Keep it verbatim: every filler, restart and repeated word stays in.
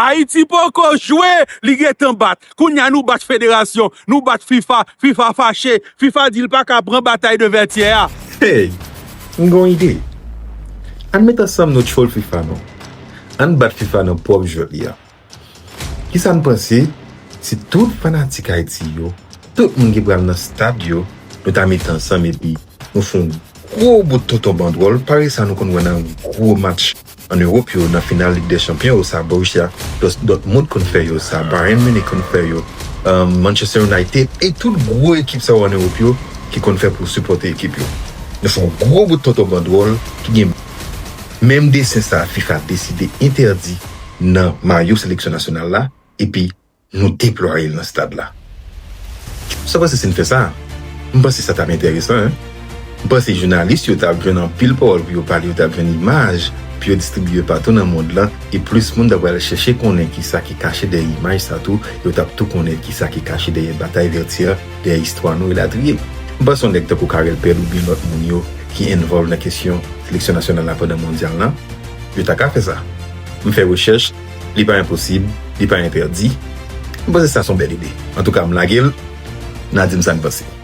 Ayiti poko jwe, li gentan bat. Kounye a nou bat federasyon, nou bat fifa, fifa fache, fifa di l pa ka pran batay de Vètyè a. Hey, m gen yon ide. Ann met ansanm nou tchoul fifa non. Ann bat fifa nan pwòp jwèt li a. Kisa n panse si tout fanatik Ayiti yo, tout moun ki pral nan stad yo, nou ta mete ansanm epi nou fè yon gwo bout tonton bandwòl, parèy sa nou konn wè nan gwo match ann Ewòp yo, nan final Lig dè Chanpyon yo, sa Borussia Dortmund konn fè yo, sa Bayern Munich konn fè yo, Manchester United, e tout gwo ekip sa yo ann Ewòp yo ki konn fè pou sipòte ekip yo. Nou fè yon gwo bout tonton bandwòl ki gen menm desen sa fifa deside entèdi nan mayo seleksyon nasyonal la, epi nou deplwaye l nan stad la. Sa w panse si n fè sa? M panse sa t ap enteresan, en. M panse jounalis yo t ap jwenn anpil pawòl pou yo pale, yo t ap jwenn imaj pou yo distribiye patou nan mond lan, e plis moun t ap pral chèche konnen kisa ki kache dèyè imaj sa tou, yo t ap tou konnen kisa ki kache dèyè batay Vètyè, dèyè istwa nou, elatriye. M panse yon nèg tankou Carel Pèl oubyen lòt moun yo ki envolve nan kesyon seleksyon nasyonal la pandan mondyal lan, yo ta ka fè sa. M fè rechèch, li pa enposib, li pa entèdi. M panse sa se yon bèl ide. Antouka, m lage l, n a di m sa n panse.